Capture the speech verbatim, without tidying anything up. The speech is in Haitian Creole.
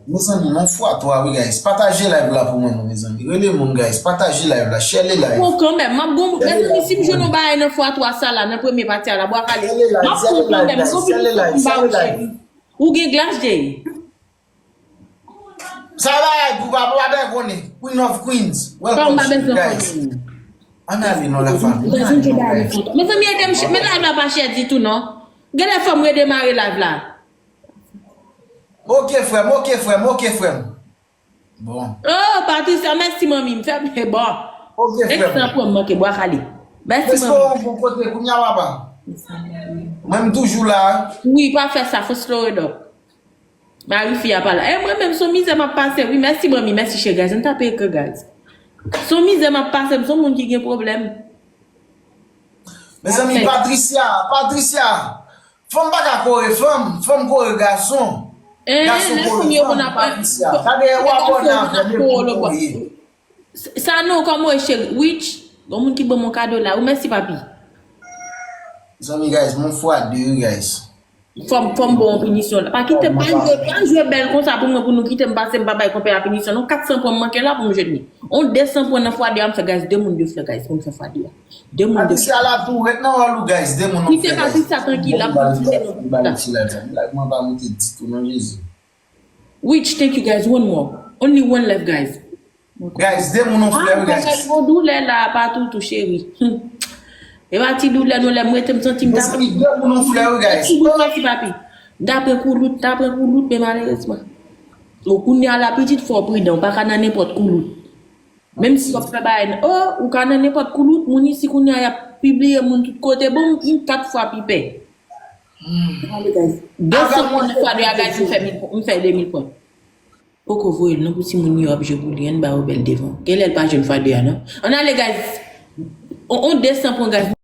Mezanmi, nan fwa twa wi guys. Pataje live la pou mwen non mezanmi. Rele moun guys. Pataje live la. Share le live. Bon kanmenm, m ap gon mezanmi si m jwenn yon bagay nan fwa twa sa la, nan premye pati a la, bwa kale. M ap gon kanmenm, m gon pitit m ba ou cheri. Ou gen glas, Jay? Sa bagay pou pa pa bè konnen. Queen of Queens. Welcome to you guys. Ann ale non la fanmi. Mezanmi ede m, men live la pa chè ditou non. Genlè fò m redemare live la. Ok frè m, ok frè m, ok frè m. Bon. Oh, Patricia, mèsi manmi, m fè bon. Ok frè m. Egzanp, m manke bwa kale. Mèsi manmi. Bon kote kounye a papa. Mwen m toujou la. Wi, pa fè sa, fò slow it up. Mari fi a pa la. E mwen menm, son mizè m ap pase. Wi, mèsi manmi, mèsi cheri, guys. Ann tape ekran, guys. Son mizè m ap pase, m son moun ki gen pwoblèm. Mezanmi, Patricia, Patricia. Fanm pa ka kore fanm, fanm kore gason. Gason kore fanm, Patricia. Gade, w abòne avè m epi m kore. Sa non, kòman w ye cheri? Witch, gon moun ki ban m yon kado la. Ou mèsi papi. Zanmi guys, mwen fwa de wi guys. Fò m fò m ba w yon pinisyon la. Pa kite, pa jwe, pa jwe bèl konsa pou mwen, pou nou kite m pase, m pa bay konpè a pinisyon non. Kat san pwen m manke la pou m jwenn li. On de san pwen nan fwa de a m fè guys, de moun de flè guys pou m fè fwa de a. De moun de flè. Patricia la tou, ret nan wòl ou guys, de moun. Kite Patricia trankil, l ap kontinye nan. Mwen pa moute ditou non Jezi. Witch, thank you guys, one more. Only one left guys. Guys, de moun on flè wi guys. Gon doulè la pa toutou cheri. E pa ti doulè non, lè m rete m santi m ta. Mezanmi, de moun on flè wi guys. Ti doulè ti papi. M ta pran koulout, ta pran koulout men malerezman. O kounye a la pitit fò w pridan, ou pa ka nan nenpòt koulout. Menm si w ap fè bagay nan, oh, ou ka nan nenpòt koulout, moun isi kounye a y ap pibliye moun tout kote, bon, m kat fwa pi pè. De san pwen nan fwa de a guys, m fè mil, m fè de mil pwen. Poko voye l non pou timoun yo ap jwe pou li, ann ba yo bèl devan. Genlè l pa jwenn fwa de a non. Ann ale guys. On, on de san pwen guys.